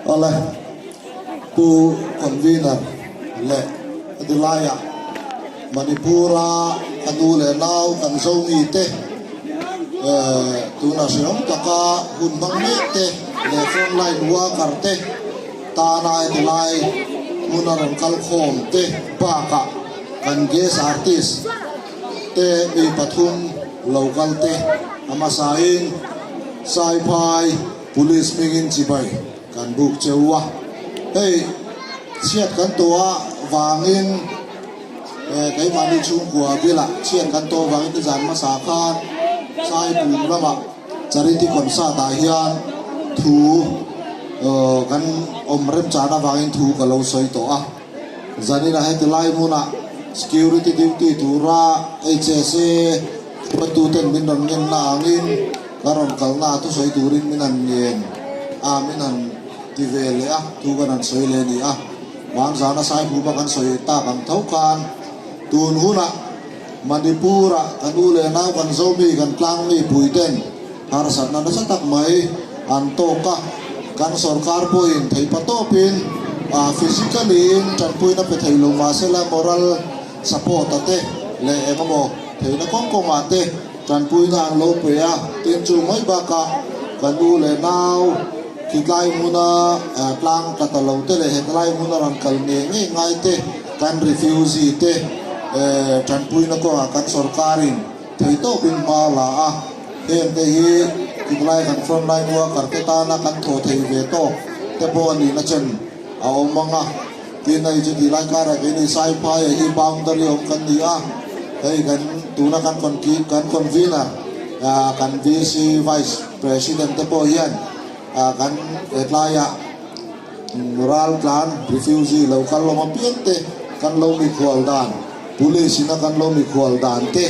Awle, Pu Convener leh heti laiah Manipur-a ka nu leh nau kan Zomi te tunah hreawm taka hun hmang mek te leh frontline worker te tana heti lai hmun a rawn kal khawm te bakah kan guest artist te mi pathum lo kal te a hmasain Saiphai Police hmingin chibai kan buk cheu a, hei chhiat kan tawh a vangin keimahni chhungkua bilah chhiat kan tawh vangin nizan hmasa khan Saipum lamah Charity Concert ah hian thu kan awm remchan avangin thu ka lo sawi tawh a, zaninah heti lai hmunah Security Duty tura HSA hruaituten min rawn ngenna angin Ka rawn kalna a thusawi turin min han ngen a, min han ti ve leh a, thu kan han sawi leh a ni a. Vangzana Saipuma kan sawi tak ang tho khan tun hunah Manipur-ah kan u leh nau kan Zomi kan tlangmi puiten harsatna nasa tak mai an tawk a, kan sorkar pawhin theipa tawpin physically-in tanpuina pe thei lo mahsela moral support-a te leh engemaw theihna kawng kawngah te Tanpuina an lo pe a, tin chu mai bakah ka nu leh nau khitlai hmuna tlang tla ta lo te leh hetlai hmuna rawn kal ngei ngei ngai te kan refugee te tanpuina kawngah kan sorkarin theitawpin hma a la a, heng te hi khitlai kan frontline worker te tana kan thawh thei ve tawk te pawh a nihna chen a awm ang a. Tin hei chu tih lai karah keini Saiphai-a hi boundary awm kan ni a, hei kan tuna kan kan convener kan VC Vice President te pawh hian kan hetlaiah raltlan refugee lo kal awm apiang te kan lo mikhual dan police ina kan lo mikhual dan te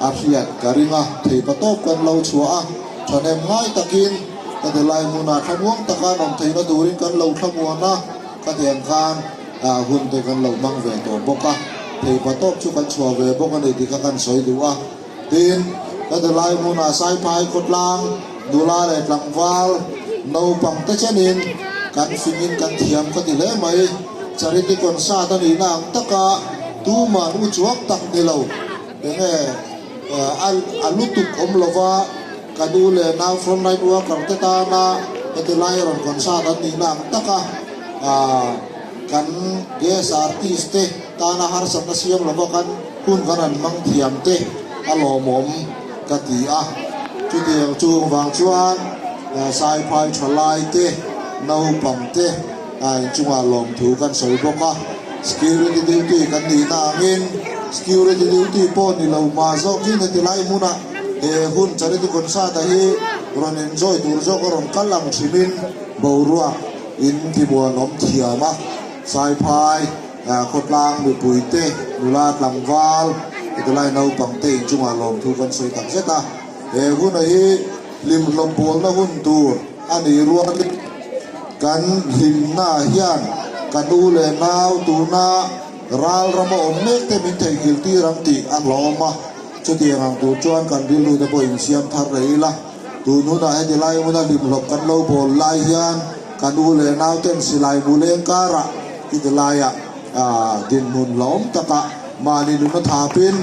a hriat ka ring a, theipa tawp kan lo chhuah a, thahnem ngai takin ka ti lai hmunah thlamuang taka an awm theihna turin kan lo thlamuan a. Ka tiang khan hun te kan lo hmang ve tawh bawk a, theipa tawp chu kan chhuah ve bawk a ni tih kha kan sawi duh a. Tin, ka tilai hmunah Saiphai khawtlang nula leh tlangval naupang te chenin kan fingin kan thiam ka ti hle mai. Charity concert a nihna ang taka tuman u chuak tak ni lo, enge a lutuk awm lova, Ka nu leh nau frontline worker te tana heti lai rawn concert an nihna ang taka kan guest artist te tana harsatna siam lova kan hun kan han hmang thiam te a lawmawm ka ti a. Chutiang chung vang chuan Saiphai thalai te, naupang te inchungah lawmthu kan sawi bawk a. Security duty kan nihna angin security duty pawh ni lo mah zawkin heti lai hmunah He hun Charity Concert-a hi rawn enjoy tur zawk a rawn kal ang hrimin boruak in timuanawm thiam a, Saiphai, khawtlang mipui te, nula tlangval, hetilai naupang te inchungah lawmthu kan sawi tak zet a. He huna hi hlimhlawp bawlna hun tur a nih rualin kan hlimna hian ka nu leh nau tuna ral rama awm mek te min theihnghilh tir ang tih a hlawm a. Chutiang ang tur chuan kan rilru te pawh insiam thar rei ila, tun hunah heti lai hmuna hlimhlawp kan lo bawl lai hian kan u leh nau ten silai mu leng karah heti laiah dinhmun hlawm takah mahni nuna thapin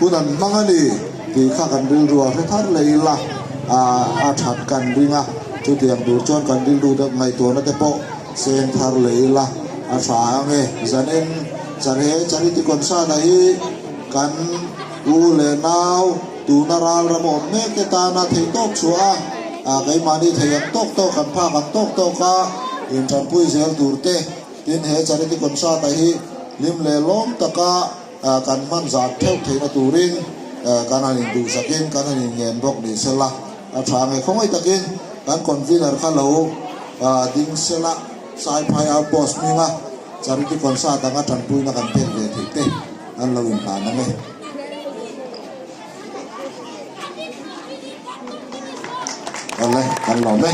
hun an hmang a ni tih kha kan rilru a hre thar leh ila a that kan ring a, chutiang tur chuan kan rilru te ngaihtuahna te pawh seng thar leh ila a tha ang e. Zanin Charhe Charity Concert-a hi. Kan u leh nau tuna ral ram awm mek te tana thei tawk chhuah a, keimahni thei ang tawk tawk kan phak ang tawk tawk a intanpui zel tur te, tin he charity concert a hi hlim leh lawm taka kan hman zat theuh theihna turin kan han induhsakin kan han inngen bawk ni sela a tha nge khawngaih takin kan convener kha lo ding sela Saiphai Outpost hminga charity concert anga tanpuina kan pek ve theih te. An lo inhlan ang e. Awle, kan lawm e.